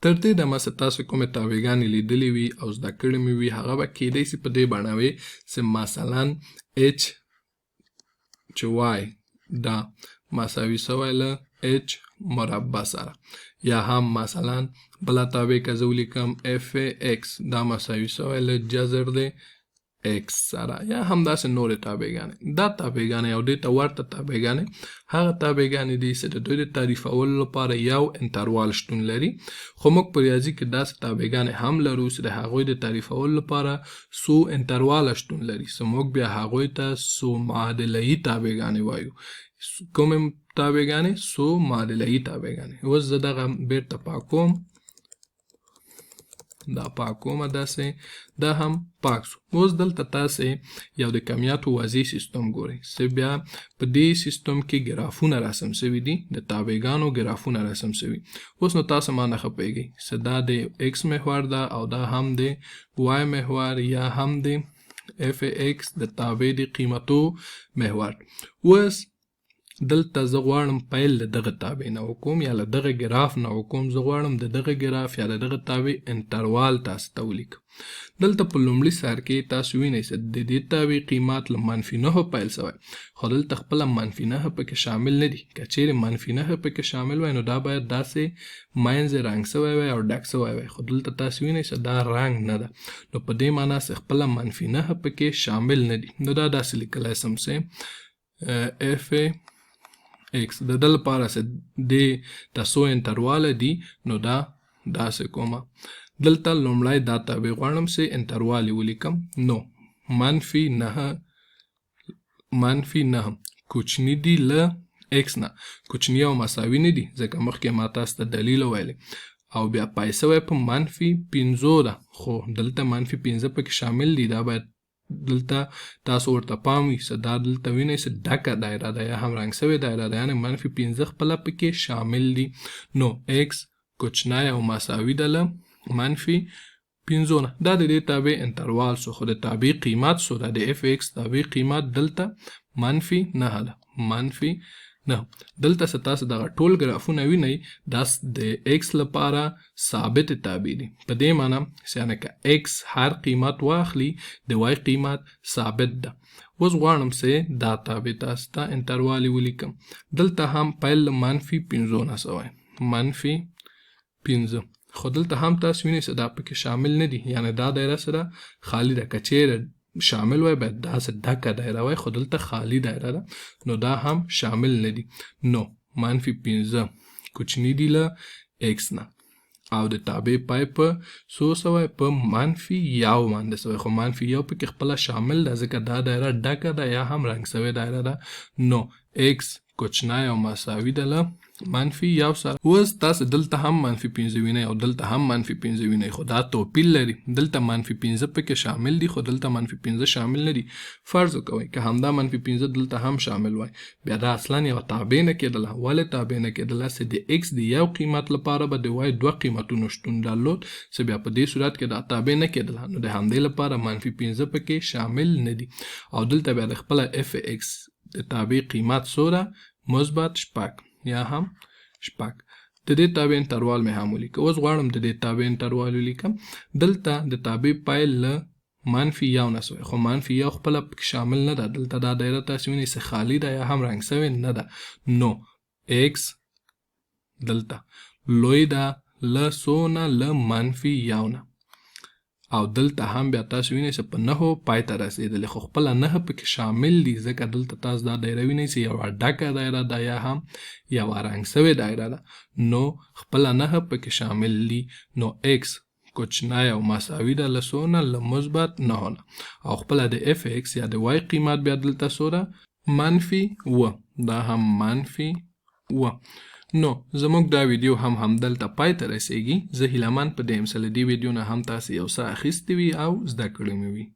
تر دې دمه چې تاسو کومې تابعګانې لیدلې وي او زده کړې مې وي، هغه به کیدای سي په دې بڼه وي چې مثلا h چې y دا مساوي سوی له h مربع سره، یا هم مثلا بله تابع که زه ولیکم f x دا مساوي سوی له جذر د x سره، یا هم داسې نورې تابعګانې. دا تابعګانې او دې ته ورته تابعګانې هغه تابعګانې دي چې د دوی د تعریفولو لپاره یو انتروال شتون لري، خو موږ په ریاضي کې داسې تابعګانې هم لرو چې د هغوی د تعریفولو لپاره څو انترواله شتون لري، چې موږ بیا هغوی ته څو معادلهیي تابعګانې وایو. کومې تابعګانې؟ څو معادلهیي تابعګانې. اوس زه دغه بیرته پاکوم، دا پاکومه، داسې دا هم پاک سو. اوس دلته تاسې یو د کمیاتو واضح سیستم ګورئ چې بیا په دې سیستم کې ګرافونه رسم سوي دي، د تابعګانو ګرافونه رسم سوي. اوس نو تاسو ما نه ښه پوهېږئ چې دا د x محور ده او دا هم د y محور یا هم د f x د تابع د قیمتو محور. اوس دلته زه غواړم پیل له دغه تابع نه وکوم یا له دغه ګراف نه وکوم، زه غواړم د دغه ګراف یا د دغه تابع انتروال تاسو ته ولیکم. دلته په لومړي سر کې تاسو وینئ چې د دې تابع قیمت له -9 پیل سوی، خو دلته خپله -9 پکې شامل نه دي. که چیرې -9 پکې شامل وای نو دا باید داسې منځ رنګ سوی وای او ډک سوی وای، خو دلته تاسو وینئ چې دا رنګ نه ده، نو په دې معنا چې خپله -9 پکې شامل نه دي. نو دا داسې لیکلی سم چې f x د ده لپاره چې دې ته څو انترواله دي، نو دا داسې کومه. دلته لومړی دا تابع غواړم چې انتروال یې ولیکم، نو -9 کوچني دي له x نه، کوچني او مساوي نه دي ځکه مخکې ما تاسو ته دلیل وویلې، او بیا پای سوی په -5 ده، خو دلته -5 پکې شامل دي. دا باید دلته تاسو ورته پام وي چې دا دلته وینئ چې ډکه دایره ده یا هم رنګ سوې دایره ده، یعنې -5 خپله پکې شامل دي. نو x کوچنی او مساوي ده له -5 نه. دا د دې تابع انتروال سو، خو د تابع قیمت سو، دا د f x تابع قیمت دلته -9 ده، -9. دلته چې تاسو دغه ټول ګرافونه وینئ دا د x لپاره ثابت تابع دي، په دې معنی چې یعنې که x هر قیمت واخلي د y قیمت ثابت ده. اوس غواړم چې دا تابع تاسو ته انتروال یې ولیکم. دلته هم پیل له -5 نه سوی، -5، خو دلته هم تاسو وینئ چې دا پکې شامل نه دي، یعنې دا دایره سره خالي ده. که چیرې شامل وای باید داسې ډکه دایره وای، خو دلته خالي دایره ده، نو دا هم شامل نه دي. نو -5 کوچني دي له x نه، او د تابع پای په څو سوی؟ په -1 باندې سوی، خو -1 پکې خپله شامل ده ځکه دا دایره ډکه ده یا هم رنګ سوې دایره ده. نو x کوچنی او مساوي ده له -1 سره. اوس تاسو دلته هم -5 وینئ او دلته هم -5 وینئ، خو دا توپیر لري. دلته -5 پکې شامل دي، خو دلته -5 شامل نه دي. فرض وکوئ که همدا -5 دلته هم شامل وای، بیا دا اصلا یوه تابع نه کېدله. ولې تابع نه کېدله؟ چې د x د یو قیمت لپاره به د y دوه قیمتونو شتون درلود، چې بیا په دې صورت کې دا تابع نه کېدله. نو د همدې لپاره -5 پکې شامل نه دي. او دلته بیا د خپله f x د تابع قیمت څو ده؟ +6 یا هم 6. د دې تابع انتروال مې هم ولیکه. اوس غواړم د دې تابع انتروال ولیکم. دلته د تابع پیل له -1 نه سوی، خو -1 خپله پکې شامل نه ده. دلته دا دایره تاسو وینئ چې خالي ده یا هم رنګ سوې نه ده. نو x دلته لوی ده له څو نه؟ له -1 نه. او دلته هم بیا تاسو وینئ چې په 9 پای ته رسېدلې، خو خپله 9 پکې شامل دي ځکه دلته تاسو دا دایره وینئ چې یوه ډکه دایره ده یا هم یوه رنګ سوې دایره ده، نو خپله 9 پکې شامل دي. نو x کوچنی او مساوي ده له څو نه؟ له +9 نه. او خپله د f x یا د y قیمت بیا دلته څو ده؟ -7، دا هم -7. نو زموږ دا ویډیو هم همدلته پای ته رسیږي. زه هیله من په دې یم چې له دې ویډیو نه هم تاسې یو څه اخیستي وي او زده کړي مې وي.